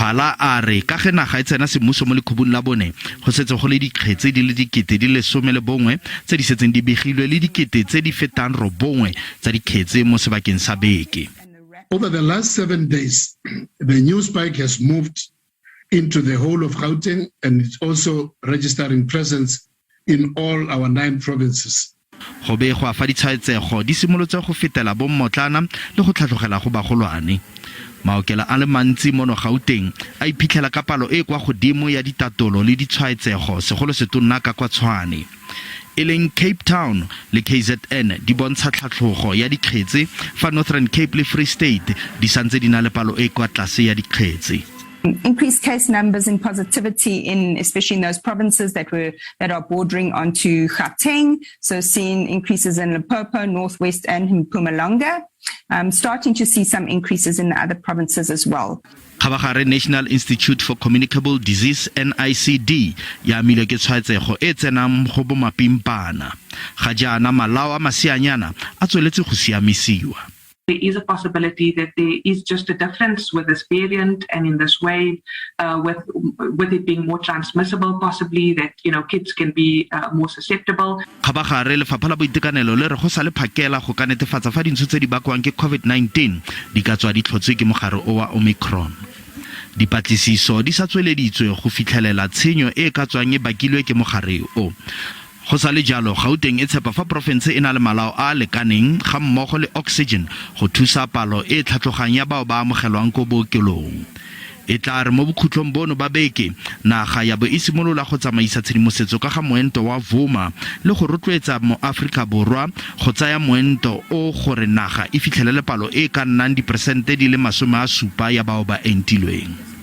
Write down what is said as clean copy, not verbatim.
Phala a re ka ge naga e tsena semmuso mo lekhubung la bone, go setse go le dikgetse di le 11,000 tse di setseng di begilwe le dikete tse di fetang 9 tsa dikgetse mo sebakeng sa beke. Over the last 7 days, the new spike has moved into the whole of Gauteng and it's also registering presence in all our nine provinces. Go begwa fa ditshwaetsego di simolotse go fetela bommotlana le go tlhatlogela go bagolwane. Maokelo a le mantsi mono Gauteng a iphitlhela ka palo e e kwa godimo ya ditatolo le ditshwaetsego, segolo setonna ka kwa Tshwane. E leng Cape Town le KZN di bontsha tlhatlhogo ya dikgetse, fa Northern Cape le Free State di santse di na le palo e e kwa tlase ya dikgetse. Increased case numbers and positivity in especially in those provinces that are bordering onto Gauteng. So seeing increases in Limpopo, Northwest and Mpumalanga. Starting to see some increases in the other provinces as well. Kgabagare, National Institute for Communicable Disease, NICD, ya amilwe ke tshwaetsego e tsenang go bomapimpana. Ga jaana malao a masianyana a tsweletse go siamisiwa. There is a possibility that there is just a difference with this variant and in this wave, with it being more transmissible, possibly that kids can be more susceptible. Kgabagare, lefapha la boitekanelo le re go sa le phakela go ka netefatsa fa dintsho tse di bakwang ke COVID-19 di ka tswa di tlhotswe ke mogare o wa Omicron. Dipatlisiso di sa tsweleditswe go fitlhelela tshenyo e ka tswang e bakilwe ke mogare o. Go sa le jalo, Gauteng e tshepa fa porofense e na le malao a a lekaneng ga mmogo le oxygen go thusa palo e tlhatlhogang ya bao ba amogelwang ko bookelong. E tla re mo bokhutlong bono ba beke, naga ya bo e simolola go tsamaisa tshedimosetso ka ga moento wa Vooma le go rotloetsa moAforika Borwa go tsaya moento o gore naga e fitlhelele palo e ka nnang diperesente di le 70 ya bao ba entilweng.